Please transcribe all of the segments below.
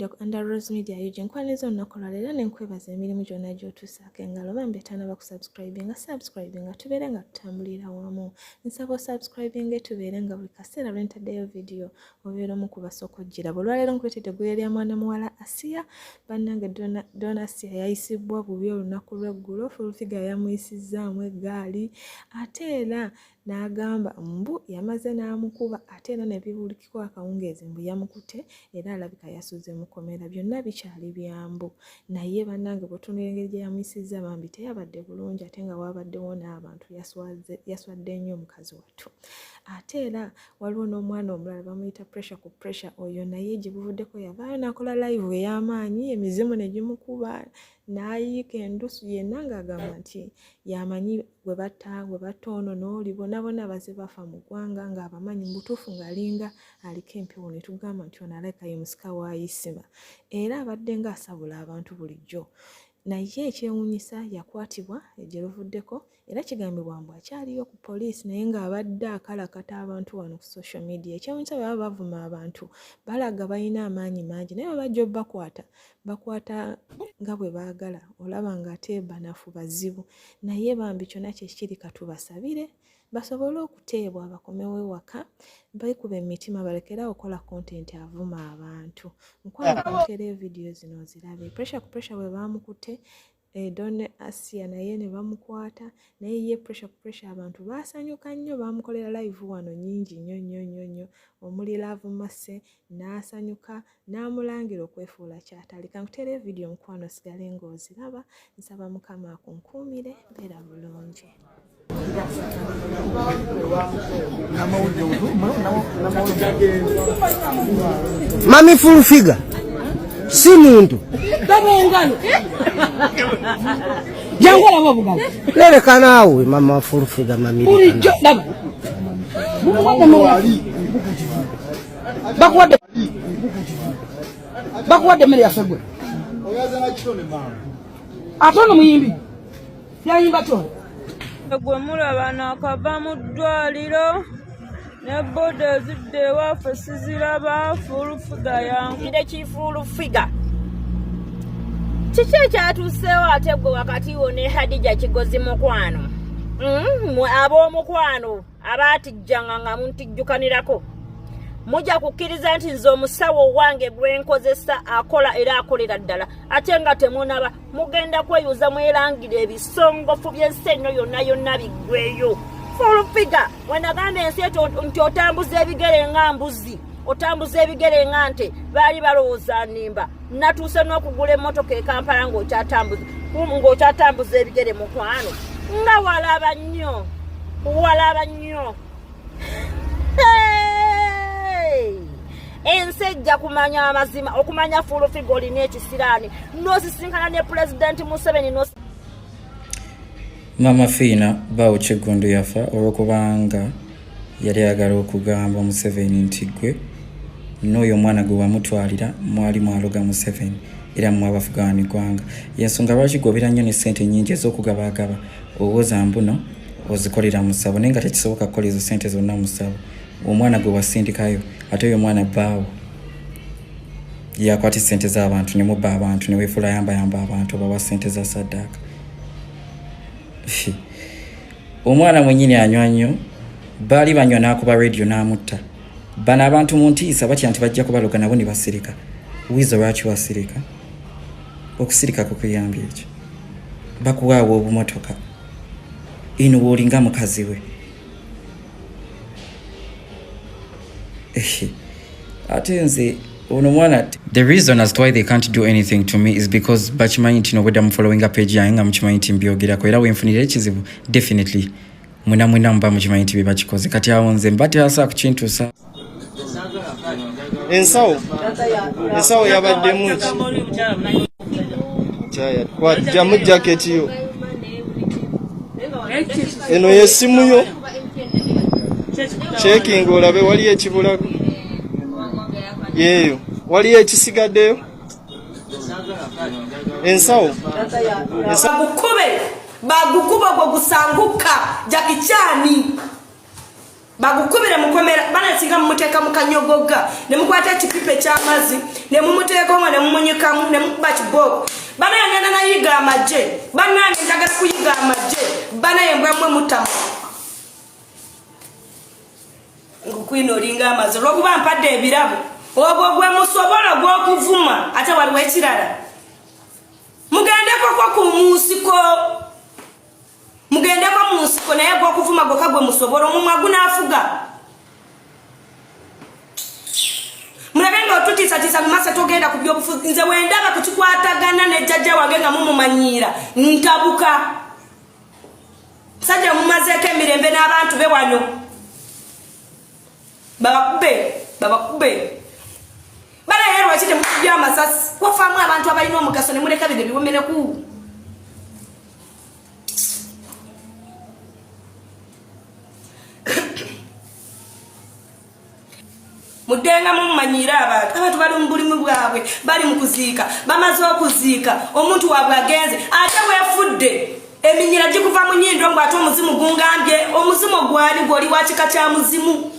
ku Under Rose Media UG. Nkwaniriza olunaku lwaleero ne nkwebaza emirimu gyonna gy'otuusaako engalo. Bambi atanaba kusubscribinga, subscribinga tubeere nga tutambulira wamu. Nsaba osubscribinge tubeere nga buli kaseera lwe ntaddeyo vidiyo obeera omu ku basooka okugiraba. Olwaleero nkuleetedde eggulire lya mwana muwala Asiya. Bannange Dona Asiya yayisibbwa bubi olunaku lw'eggulo. Full Figure yamuyisizzaamu eggaali ate era n'agamba mbu yamaze n'amukuba ate era ne biwulikiko akawungeezi mbu yamukute era alabika yasuze mukomera. Byonna bikyali byambu naye bannange bw'otunula engeri gye yamuyisizza bambi teyabadde bulungi ate nga waabaddewo n'abantu yaswadde nnyo omukazi wattu. Ate era waliwo n'omwana omulala bamuyita Pressure ku Pressure, oyo naye gye buvuddeko yavaayo n'akola live ey'amaanyi, emizimu ne gimukuba n'ayiika endusu yenna ng'agamba nti yamanyi gwe batta gwe batta ono n'oli bonna bonna baze bafa mu ggwanga ng'abamanyi mu butuufu ng'alinga aliko empewo ne tugamba nti ono alabika ye musika wa Isima era abadde ng'asabula abantu bulijjo naye ekyewuunyisa yakwatibwa gye luvuddeko era kigambibwa mbu akyaliyo ku poliisi naye ng'abadde akalakata abantu wano ku social media. Ekyewuunyisa bwe baba bavuma abantu balaga balina amaanyi mangi naye bwe bajja obakwata bakwata nga bwe baagala olaba ng'ate banafu bazibu naye bambi kyonna kye kiri katubasabire basobole okuteebwa bakomewo ewaka beekuba emitima balekere awo okukola kontenti avuma abantu. Mukwano nteereyo vidiyo zino ozirabe. Pressure ku Pressure bwe baamukutte eh, Don Asia naye ne bamukwata naye ye Pressure ku Pressure abantu baasanyuka nnyo baamukolera live wano nnyingi nnyo nnyo nnyo nnyo omuli Love Mercy n'asanyuka n'amulangira okwefuula kyatali. Kankuteereyo vidiyo mukwano osigale ng'oziraba. Nsaba Mukama akunkuumire, beera bulungi. Mami full figure si muntu leleka naawe mama full figure mami bakuwadde bakuwadde emmere yaffe gwe ate ono muyimbi yayimba kyo gwe mulaba nakava mu ddwaliro ne boda ezidda ewaffe siziraba fulufiga yankire kifulufiga kiki ekyatuuseewo ate gwe wakati wo ne hadija kigozi mukwano mm, ab'omukwano abaatijjanga nga muntijjukanirako mujja kukkiriza nti nze omusawo owange gwenkozesa akola era akolera ddala ate nga temunaba mugenda kweyuza mwerangira ebisongofu by'ensi eno yonna yonna biggweyo fulufiga wenagamba ensi eto nti otambuza ebigere nga mbuzi otambuza ebigere nga nte baali balowooza nimba natuuse n'okugula emmotoka e kampala ng'okyatambuza ebigere mukwano nga walaba nnyo walaba nnyo ensi ejja kumanya amazima okumanya fulufiga olina ekisiraani n'osisinkana ne pulezidenti museveni Maama Fiina bbaawo Kiggundu yafa olw'okubanga yali ayagala okugamba Museveni nti ggwe n'oyo omwana gwe wamutwalira mwali mwaloga Museveni era mmwe abafuga wano eggwanga. Y'ensonga lwaki ggwe obeera nnyo ne ssente nnyingi ez'okugabaagaba owoza mbuno ozikolera mu ssabo naye nga tekisoboka kukola ezo ssente zonna mu ssabo. Omwana gwe wasindikayo ate oyo omwana bbaawo yakwata essente z'abantu ne mubba abantu ne weefuula yambayamba abantu obawa ssente za saddaaka. Omwana mwenyini anywa nnyo, baali banywa n'akuba radio n'amutta. Bano abantu mu ntiisa batya nti bajja kubaloga nabo ne basirika. Wizo lwaki wasirika? Okusirika kukuyambye ekyo. Bakuwaawa obumotoka. Ino w'olinga mukazi we. Ate nze ono mwana the reason as to why they can't do anything to me is because bakimanyi nti nobwedda mu following page yange nga mukimanyi nti mbyogerako era wenfunira ekizibu definitely mwena mwena muba mukimanyi nti bebakikoze kati awo nze mba tebasa kukintuusa ensawo ensawo yabaddemu ki kwajjamu jaketi yo eno yesimu yo checking olabe waliyo ekibulako yeeyo waliyo ekisigaddeyo ensawo bagukube bagukuba gwe gusanguka jakikyani. Bagukubire mukomera bana singa mumuteeka mu kanyogoga ne mukwata ekipipa eky'amazzi ne mumuteeka nga ne mumunyikamu ne mukuba kibooko. Bana yangenda nayiga amagye, banange njagala kuyiga amagye, bana embwa mmwe mutamu ngukwina olinga amazzi olwokuba mpadde ebirabo ogwo gwe musobola gw'okuvuma. Ate waliwo ekirala, mugendekoko ku munsiko, mugendeko mu nsiko, naye gwokuvuma gwokka gwe musobola. Omumwa gunaafuga, mulabe nga otutiisatiisa mu maaso. Togenda ku byobufuzi. Nze wendaba kukikwatagana ne jjajja wange nga mumumanyiira ntabuka. Musajja mumazeeko emirembe n'abantu be wano, babakube babakube. Banaye lwaki temukubye amasasi? Wafaamu abantu abalina omugaso ne muleka bino ebiwomereku. Muddenga mummanyiire abantu. Abantu bali mu bulimu bwabwe, bali mu kuziika, bamaze okuziika omuntu waabwe agenze, ate weefudde eminyira gikuva mu nyindo ngu ate omuzimu gungambye. Omuzimu gwani? Gwoli wa kika kya muzimu?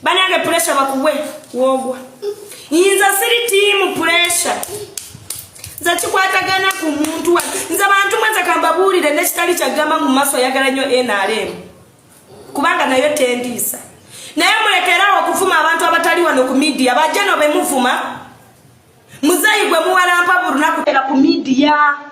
Banange, pressure bakuwe wogwa. Nze siri team pressure, nze kikwatagana ku muntu wa nze. Bantu mwenze kambabuulire nekitali kyagamba mu maaso ayagala nnyo NRM kubanga nayo tendiisa, naye mulekerawo okuvuma abantu abatali wano ku media. Bajja no bemuvuma, muzeeyi gwe muwalampa buli lunaku era ku media.